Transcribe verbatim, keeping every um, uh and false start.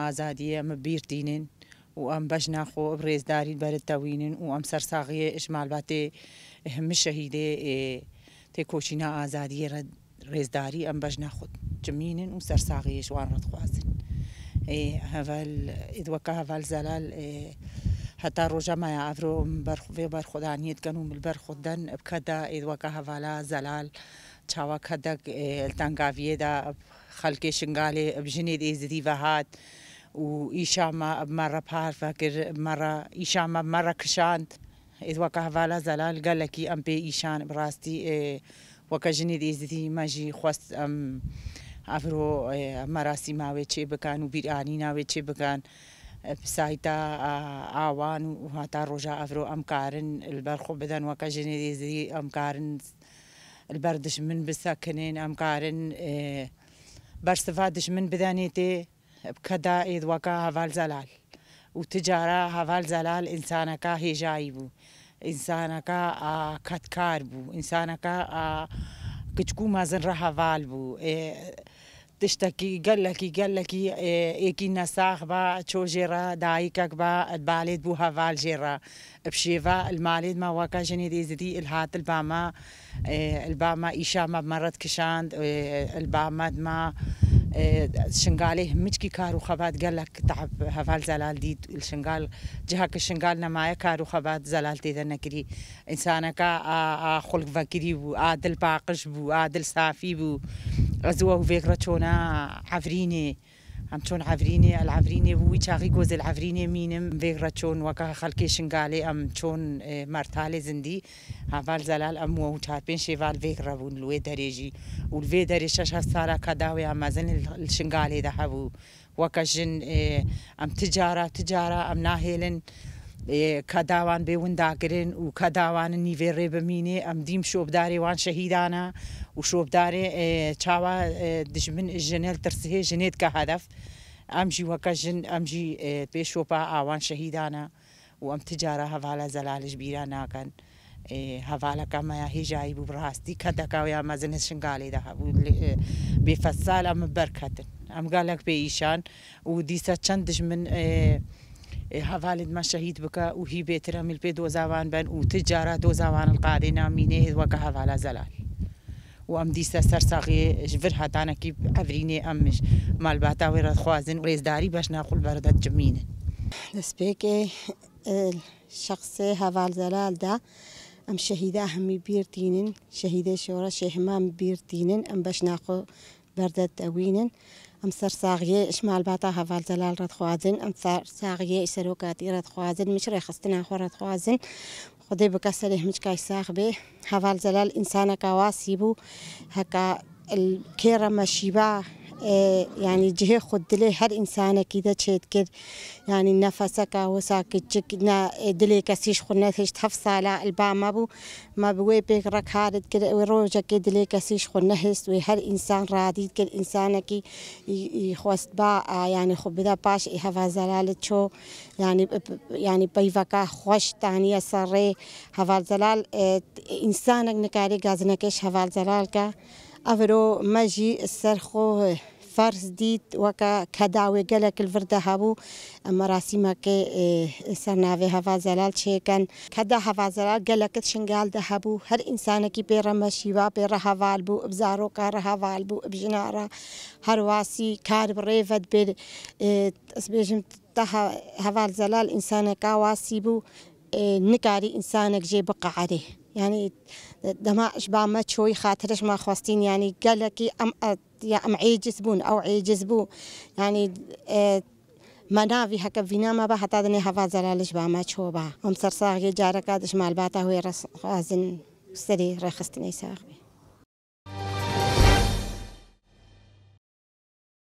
Azadiyê em bi bîr tînin û em bejna xwe bi rêzdarî li ber tewînin û em sersaxiyê ji malbatê hemî şehîdê ê têkoşîna azadiyê re rêzdarî em bejna xwe cimînin û sersaxiyê ji wan re dixwazin. Ê heval, êd weke heval Zelal, ê heta roja me ya evro min ber, vê berxwedaniyê dikin û min li ber xwe den bi keda êd weke hevala Zelal, çawa kedek, ê, li tengaviyê de bi xelkê Şingalê, bi jinê êzidî ve hat û îşa me bi me re parve kir, bi me re, îşa me bi me re kişand. Êd weke hevala Zelal gelekî em pê îşan, bi rastî, ê, weke jinê êzidî me jî xwest em evro, ê, merasîma wê çê bikin û bîranîna wê çê bikin. Bi sayta, a, awan û heta roja evro em karin li ber xwe bidin, weke jinê êzidî em karin li ber dijmin bisekinin, em karin, e, bersiva dijmin bidenê tê. Bi keda êd weke heval Zelal. Û ti cara heval Zelal însaneka hêjayî bû. Însaneka, a, kedkar bû. Însaneka, a, kiçik û mezin re heval bû. E, tiştekî gelekî, gelekî, e, êkî nesax ba, ço jê re dayikek ba, balêd bû heval jê re. Bi şêva li malê me weke jinê êzidî li hat li ba me, e, li ba me îşa me bi me re dikişand, e, li ba me dima, e, Şingalê himiçkî kar û xebat gelek te'b heval Zelal dît. Li Şingal, ciheke Şingal nemaye kar û xebat Zelal tê de nekirî. Însaneka a, a xulk vekirî bû, a dil paqij bû, a dil safî bû. Ez û ew vêg re çûna Evrînê. Em çûn Evrînê, el Evrînê bû, wî çaxî gozê li Evrînê mînim. Vêg re çûn weke xelkê Şingalê em çûn, e, Mertalê zindî. Heval Zelal em û ew çar pênc şêval vêg re bûn li wê derê jî. Û li vê derê şeş heft sala keda wê ya mezin li, li Şingalê de hebû. Weke jin, e, em ti cara, ti cara em nahêlin, e, keda wan bê windakirin û keda wan nîvê rê bimînê. Em dîm şopdarê wan şehîdan e û şopdarê, e, çawa, e, dijmin jinê li tirsihê jinê dike hedef. Em jî weke jin, em jî, e, pê şopa a wan şehîdan e û em ti cara hevala Zelal ji bîra nakin. Ê, hevaleka me ya hêjayî bû, bi rastî kedeka wê ya mezin li Şingalê de hebû. Lê, ê, bê fesal em bi ber ketin. Em gelek pê îşan û dîsa çend dijmin, ê, ê, hevalên me şehîd bike û hî bêtir em li pê doza wan ben û ti cara doza wan li qadê namînê weke hevala Zelal. Û em dîsa sersaxiyê ji vir hetanekî Evrînê em ji malbata wê re dixwazin û rêzdarî beşna xwe li ber de dicimînin. Destpêkê, e, şexsê Heval Zelal de em şehîda hemî bîr tînin, şehîdê şoreşê hema em bîr tînin, em beşna xwe ber de tewînin. Em sersaxiyê ji malbata Heval Zelal re dixwazin, em sersaxiyê ji serokatî re dixwazin, min ji rêxistina xwe re dixwazin. Xwedê bike serê hemiçkay sax bê. Heval Zelal însaneka wasî bû. Heka kê re meşîba, e, yanî cihê xwe dilê her însanekî de çêdikir. Yanî nefeseka wisa kiçik ne, e, dilê kesî ji xwe nehişt. Heft sala li ba me bû. Me bi wê pêk re kar dikir. Wê rojekê dilê kesî ji xwe nehişt. Wê her însan radî dikir. Însanekî î, î xwest ba, a, yanî xwe bide paş ê Heval Zelal ço. Yanî, p-, p-, yanî peyveka xweş daniye ser rê. Heval Zelal, e, însanek nikare gazinekê ji Heval Zelal ke. Evro me jî ser xwe ferz dît, weke keda wê gelek li vir de hebû. Em merasîmekê, e, ser navê Heval Zelal çêkin. Keda Heval Zelal gelek di Şingal de hebû. Her însanekî pê re meşîba, pê re heval bû, bi zaroka re heval bû, bi jina re her wasî kar bi rê ve dibê. E, ez bêjim, Te he-, Heval Zelal însaneka wasî bû, e, nikarî însanek jê biqeherê. Yanî, dema ji ba me çoyî xatirê ji me xwestîn, yanî gelekî em, e, ya em êciz bûn, ew êciz bû. Yanî, e, me navî heke vîna me be heta dinê Heval Zelal ji ba me ço be. Em sersaxiyê careka di ji malbata wê re xwazin serê rêxistinê sax bê.